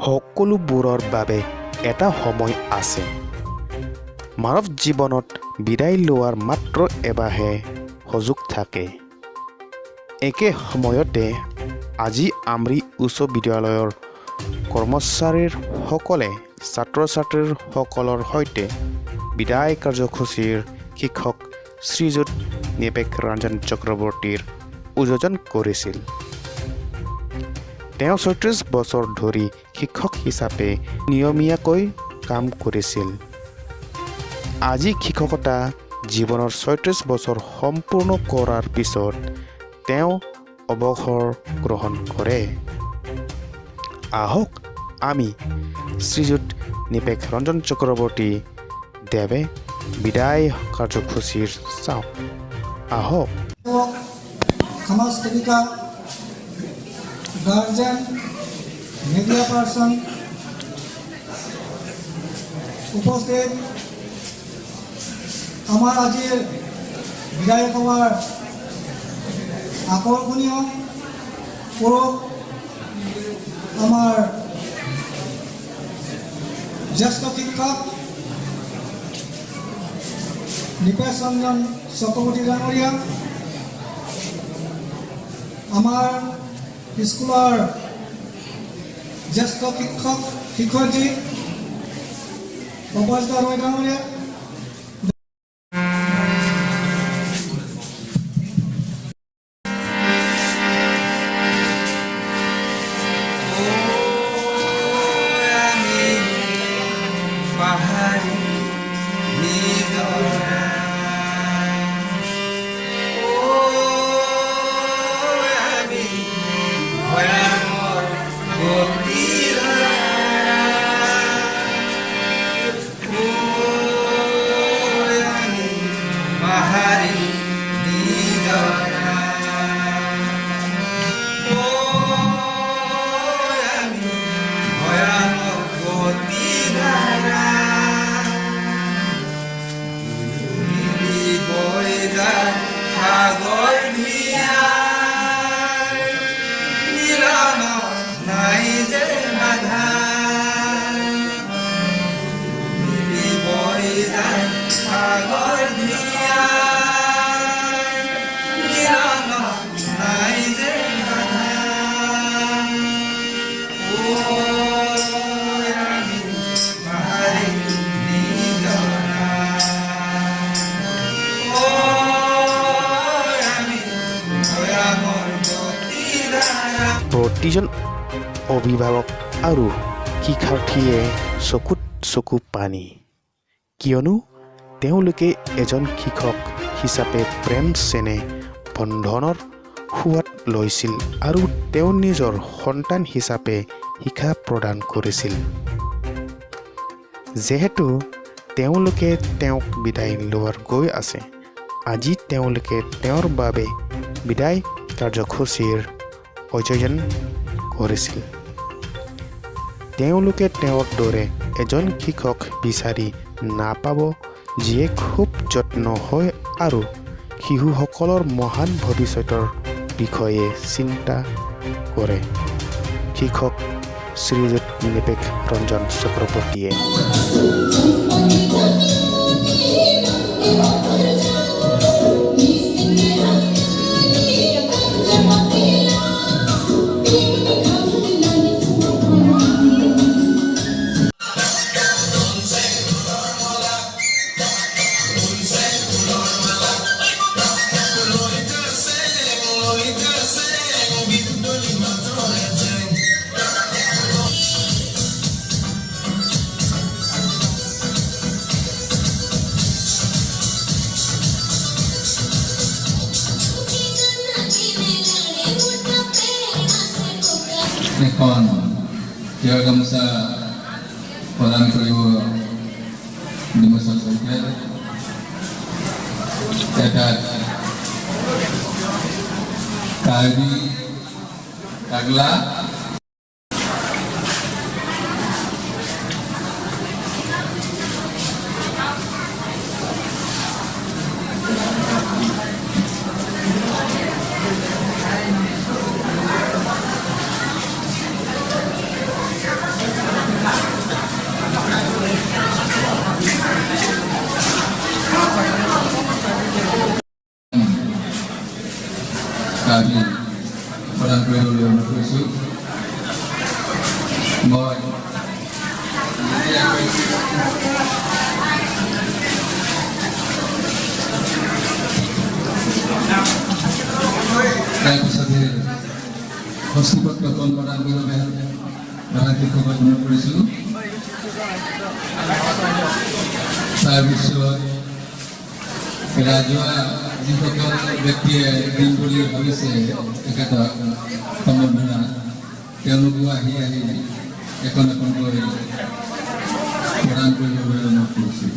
সকলোবোৰৰ বাবে এটা সময় আছে। মানৱ জীৱনত বিদায় লোৱাৰ মাত্ৰ এবাৰহে সুযোগ থাকে। একে সময়তে আজি আমৰি উচ্চ বিদ্যালয়ৰ কৰ্মচাৰীসকলে ছাত্ৰ-ছাত্ৰীসকলৰ সৈতে বিদায় কাৰ্যসূচীৰ শিক্ষক শ্ৰীযুত নৃপেশ ৰঞ্জন চক্ৰৱৰ্তীৰ আয়োজন কৰিছিল। তেওঁ 36 বছৰ ধৰি শিক্ষক হিচাপে নিয়মীয়াকৈ কাম কৰিছিল। আজি শিক্ষকতা জীৱনৰ 36 বছৰ সম্পূৰ্ণ কৰাৰ পিছত তেওঁ অৱসৰ গ্ৰহণ কৰে। আহক আমি শ্ৰীযুত নৃপেশ ৰঞ্জন চক্ৰৱৰ্তী দেৱে বিদায় কাৰ্যসূচীৰ চাওঁ আহক। সমাজ সেৱিকা, গাৰ্জেন, মিডিয়া পাৰ্চন, উপস্থিত আমাৰ আজিৰ বিদায় সভাৰ আকৰ্ষণীয় পুৰুষ, আমাৰ জ্যেষ্ঠ শিক্ষক নৃপেশ ৰঞ্জন চক্ৰৱৰ্তী ডাঙৰীয়া, আমাৰ স্কুলৰ জ্যেষ্ঠ শিক্ষক শিক্ষয়িত্ৰী অপৰাজিতা ৰয় ডাঙৰীয়া। আমি পাহাৰী নিজৰা, ঐ আমি ভৈয়ামৰ গতিধাৰা, ঐ আমি পাহাৰী নিজৰা, ঐ আমি ভৈয়ামৰ গতিধাৰা, মিলি বৈ যায় সাগৰ হিয়াৰ, মিলনত নাই যে বাধা, মিলি বৈ যায় সাগৰ হিয়াৰ, মিলনত নাই যে বাধা, ঐ আমি পাহাৰী নিজৰা, ঐ আমি ভৈয়ামৰ গতিধাৰা। প্ৰতিজন অভিভাৱক আৰু শিক্ষাৰ্থীয়ে চকুত চকু পানী, কিয়নো তেওঁলোকে এজন শিক্ষক হিচাপে প্ৰেম চেনেহ বন্ধনৰ সোৱাদ লৈছিল আৰু তেওঁ নিজৰ সন্তান হিচাপে শিক্ষা প্ৰদান কৰিছিল। যিহেতু তেওঁলোকে তেওঁক বিদায় লোৱাৰ গৈ আছে, আজি তেওঁলোকে তেওঁৰ বাবে বিদায় কাৰ্যসূচীৰ আয়োজন কৰিছিল। তেওঁলোকে তেওঁৰ দৰে এজন শিক্ষক বিচাৰি নাপাব, যিয়ে খুব যত্ন হয় আৰু শিশুসকলৰ মহান ভৱিষ্যতৰ বিষয়ে চিন্তা কৰে। শিক্ষক শ্ৰীযুত নৃপেশ ৰঞ্জন চক্ৰৱৰ্তীয়ে এখন তিয়ৰ গামোচা প্ৰদান কৰিব ডিম্বেশ্বৰ শইকীয়াই। এটা কাৰ্বি টাগলা। মই নিজে আগবাঢ়িছোঁ। তাৰপিছতে হস্তিপত্ৰখন প্ৰদান কৰিব প্ৰধান শিক্ষকক অনুৰোধ কৰিছোঁ। তাৰপিছত ৰাজহুৱা যিসকল ব্যক্তিয়ে দিম বুলি ভাবিছে তেখেতক সম্বৰ্ধনা, তেওঁলোকো আহি আহি এখন এখনকৈ প্ৰদান কৰিবলৈ অনুৰোধ কৰিছোঁ।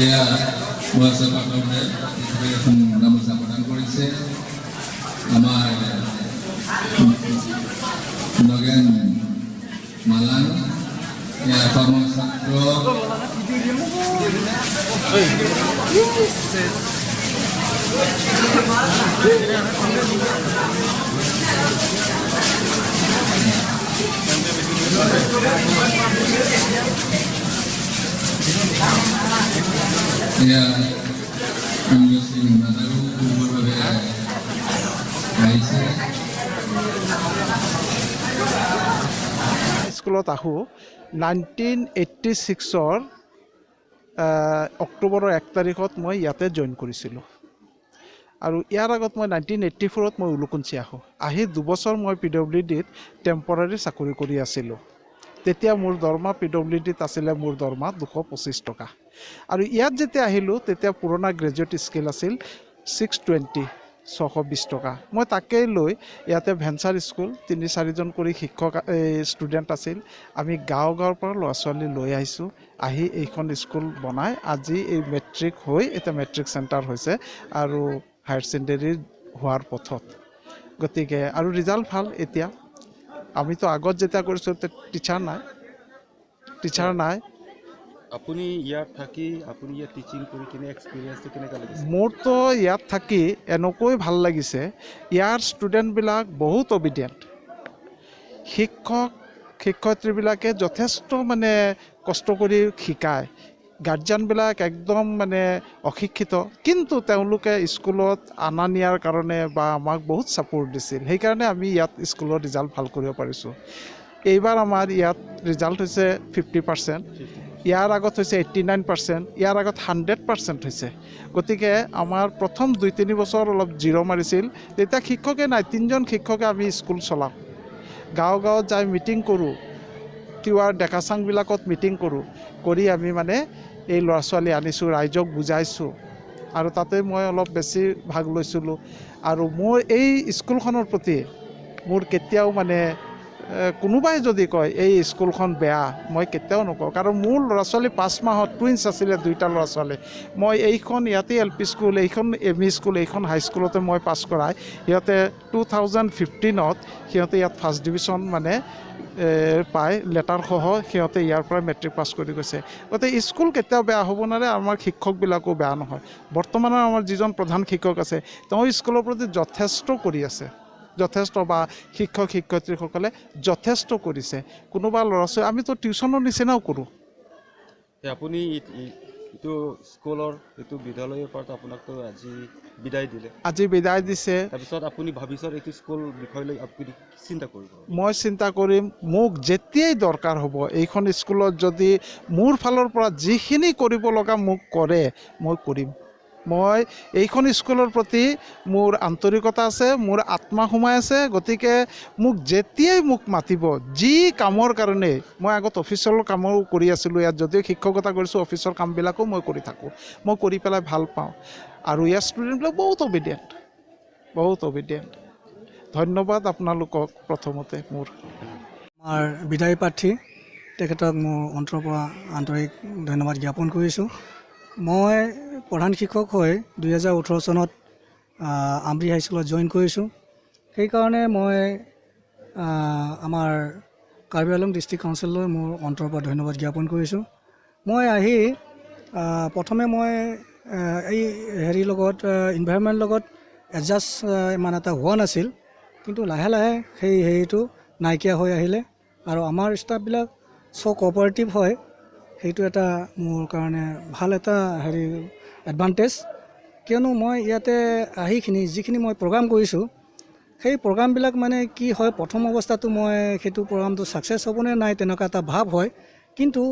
এয়া মহেশ্বৰ পাটৰে তেখেতে এখন গামোচা প্ৰদান কৰিছে। আমাৰ নগেন মালাং, এয়া অসমৰ ছাত্ৰ। এয়া ইন্দ্ৰ সিং নাজাৰো পূৰ্বৰ বাবে আহিছে। স্কুলত আহোঁ 1986ৰ অক্টোবৰৰ 1 তাৰিখত মই ইয়াতে জইন কৰিছিলোঁ আৰু ইয়াৰ আগত মই 1984ত মই উলুকুঞ্চি আহোঁ। আহি 2 বছৰ মই পিডব্লিউ ডিত টেম্পৰাৰী চাকৰি কৰি আছিলোঁ। তেতিয়া মোৰ দৰমহা পিডব্লিউ ডিত আছিলে, মোৰ দৰমহা 225 টকা। আৰু ইয়াত যেতিয়া আহিলোঁ, তেতিয়া পুৰণা গ্ৰেজুৱেট স্কেল আছিল 620, 620 টকা। মই তাকেই লৈ ইয়াতে ভেঞ্চাৰ স্কুল, তিনি চাৰিজন কৰি শিক্ষক, এই ষ্টুডেণ্ট আছিল। আমি গাঁও গাঁৱৰ পৰা ল'ৰা ছোৱালী লৈ আহিছোঁ। আহি এইখন স্কুল বনাই আজি এই মেট্ৰিক হৈ এতিয়া মেট্ৰিক চেণ্টাৰ হৈছে আৰু হায়াৰ ছেকেণ্ডেৰী হোৱাৰ পথত। গতিকে আৰু ৰিজাল্ট ভাল এতিয়া। আমিতো আগত যেতিয়া কৰিছোঁ, টিচাৰ নাই, টিচাৰ নাই। আপুনি ইয়াত থাকি, আপুনি ইয়াত টিচিং কৰি কিনে এক্সপিৰিয়েঞ্চটো কেনেকুৱা লাগিছে? মোৰতো ইয়াত থাকি এনেকৈ ভাল লাগিছে। ইয়াৰ ষ্টুডেণ্টবিলাক বহুত অবিডিয়েণ্ট। শিক্ষক শিক্ষয়িত্ৰীবিলাকে যথেষ্ট মানে কষ্ট কৰি শিকায়। গাৰ্জেনবিলাক একদম মানে অশিক্ষিত, কিন্তু তেওঁলোকে স্কুলত অনা নিয়াৰ কাৰণে বা আমাক বহুত ছাপোৰ্ট দিছিল। সেইকাৰণে আমি ইয়াত স্কুলৰ ৰিজাল্ট ভাল কৰিব পাৰিছোঁ। এইবাৰ আমাৰ ইয়াত ৰিজাল্ট হৈছে 50%, ইয়াৰ আগত হৈছে 89%, ইয়াৰ আগত 100% হৈছে। গতিকে আমাৰ প্ৰথম 2-3 বছৰ অলপ জিৰ' মাৰিছিল। তেতিয়া শিক্ষকে নাই, তিনিজন শিক্ষকে আমি স্কুল চলাওঁ। গাঁও গাঁৱত যাই মিটিং কৰোঁ, তিৱাৰ ডেকাচাংবিলাকত মিটিং কৰোঁ। কৰি আমি মানে এই ল'ৰা ছোৱালী আনিছোঁ, ৰাইজক বুজাইছোঁ আৰু তাতে মই অলপ বেছি ভাগ লৈছিলোঁ। আৰু মোৰ এই স্কুলখনৰ প্ৰতি মোৰ কেতিয়াও মানে কোনোবাই যদি কয় এই স্কুলখন বেয়া, মই কেতিয়াও নকওঁ। কাৰণ মোৰ ল'ৰা ছোৱালী 5 মাহত টুইনছ আছিলে দুইটা ল'ৰা ছোৱালী। মই এইখন ইয়াতে এল পি স্কুল, এইখন এম ই স্কুল, এইখন হাইস্কুলতে মই পাছ কৰাই সিহঁতে 2015ত সিহঁতে ইয়াত ফাৰ্ষ্ট ডিভিশ্যন মানে পাই লেটাৰসহ সিহঁতে ইয়াৰ পৰা মেট্ৰিক পাছ কৰি গৈছে। গতিকে স্কুল কেতিয়াও বেয়া হ'ব নোৱাৰে। আমাৰ শিক্ষকবিলাকো বেয়া নহয়। বৰ্তমানৰ আমাৰ যিজন প্ৰধান শিক্ষক আছে, তেওঁ স্কুলৰ প্ৰতি যথেষ্ট কৰি আছে, যথেষ্ট, বা শিক্ষক শিক্ষয়িত্ৰীসকলে যথেষ্ট কৰিছে। কোনোবা ল'ৰা ছোৱালী আমিতো টিউশ্যনৰ নিচিনাও কৰোঁ। আপুনি এইটো স্কুলৰ, এইটো বিদ্যালয়ৰ পৰা আপোনাকতো আজি বিদায় দিলে। আজি বিদায় দিছে। তাৰপিছত আপুনি ভৱিষ্যত এইটো স্কুল বিষয় লৈ আপুনি কি চিন্তা কৰিব? মই চিন্তা কৰিম, মোক যেতিয়াই দৰকাৰ হ'ব, এইখন স্কুলত যদি মোৰ ফালৰ পৰা যিখিনি কৰিব লগা মোক কৰে, মই কৰিম। মই এইখন স্কুলৰ প্ৰতি মোৰ আন্তৰিকতা আছে, মোৰ আত্মা সোমাই আছে। গতিকে মোক যেতিয়াই মোক মাতিব, যি কামৰ কাৰণে, মই আগত অফিচৰ কামো কৰি আছিলোঁ ইয়াত, যদিও শিক্ষকতা কৰিছোঁ, অফিচৰ কামবিলাকো মই কৰি থাকোঁ। মই কৰি পেলাই ভাল পাওঁ আৰু ইয়াৰ ষ্টুডেণ্টবিলাক বহুত অবিডিয়েণ্ট, বহুত অবিডিয়েণ্ট। ধন্যবাদ আপোনালোকক প্ৰথমতে মোৰ। আমাৰ বিদায়ী প্ৰাৰ্থী, তেখেতক মোৰ অন্তৰৰ পৰা আন্তৰিক ধন্যবাদ জ্ঞাপন কৰিছোঁ। মই প্ৰধান শিক্ষক হৈ 2018 চনত আমৰি হাইস্কুলত জইন কৰিছোঁ। সেইকাৰণে মই আমাৰ কাৰ্বি আংলং ডিষ্ট্ৰিক্ট কাউন্সিললৈ মোৰ অন্তৰৰ পৰা ধন্যবাদ জ্ঞাপন কৰিছোঁ। মই আহি প্ৰথমে মই এই হেৰিৰ লগত, ইনভাইৰনমেণ্ট লগত এডজাষ্ট ইমান এটা হোৱা নাছিল। কিন্তু লাহে লাহে সেই হেৰিটো নাইকিয়া হৈ আহিলে আৰু আমাৰ ষ্টাফবিলাক চ' কপাৰেটিভ হয়। সেইটো এটা মোৰ কাৰণে ভাল এটা হেৰি এডভান্টেজ। কিয়নো মই ইয়াতে আহিখিনি যিখিনি মই প্ৰগ্ৰাম কৰিছোঁ সেই প্ৰগ্ৰামবিলাক মানে কি হয়, প্ৰথম অৱস্থাতো মই সেইটো প্ৰগ্ৰামটো ছাকচেছ হ'বনে নাই তেনেকুৱা এটা ভাৱ হয়। কিন্তু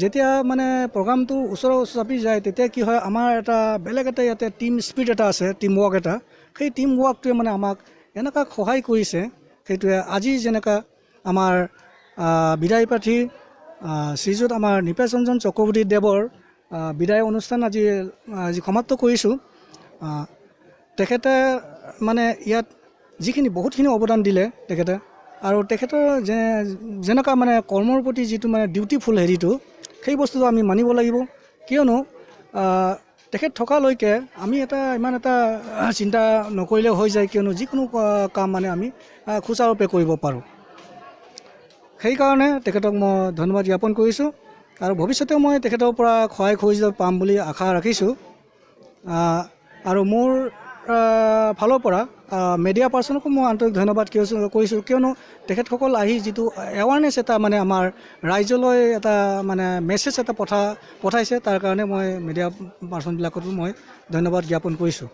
যেতিয়া মানে প্ৰগ্ৰামটো ওচৰ চাপি যায়, তেতিয়া কি হয়, আমাৰ এটা বেলেগ এটা ইয়াতে টীম স্পিৰিট এটা আছে, টীম ৱৰ্ক এটা। সেই টীম ৱৰ্কটোৱে মানে আমাক এনেকুৱা সহায় কৰিছে। সেইটোৱে আজি যেনেকুৱা আমাৰ বিদায় প্ৰাৰ্থী শ্ৰীযুত আমাৰ নৃপেশ ৰঞ্জন চক্ৰৱৰ্তী দেৱৰ বিদায় অনুষ্ঠান আজি সমাপ্ত কৰিছোঁ। তেখেতে মানে ইয়াত যিখিনি বহুতখিনি অৱদান দিলে তেখেতে আৰু তেখেতৰ যেনেকুৱা মানে কৰ্মৰ প্ৰতি যিটো মানে ডিউটিফুল হেৰিটো, সেই বস্তুটো আমি মানিব লাগিব। কিয়নো তেখেত থকালৈকে আমি এটা ইমান এটা চিন্তা নকৰিলেও হৈ যায়, কিয়নো যিকোনো কাম মানে আমি সুচাৰুৰূপে কৰিব পাৰোঁ। সেইকাৰণে তেখেতক মই ধন্যবাদ জ্ঞাপন কৰিছোঁ আৰু ভৱিষ্যতেও মই তেখেতৰ পৰা সহায় সহযোগিতা পাম বুলি আশা ৰাখিছোঁ। আৰু মোৰ ফালৰ পৰা মিডিয়া পাৰ্চনকো মই আন্তৰিক ধন্যবাদ কৰিছোঁ, কিয়নো তেখেতসকল আহি যিটো এৱাৰনেছ এটা মানে আমাৰ ৰাইজলৈ এটা মানে মেছেজ এটা পঠাইছে, তাৰ কাৰণে মই মিডিয়া পাৰ্চনবিলাকতো মই ধন্যবাদ জ্ঞাপন কৰিছোঁ।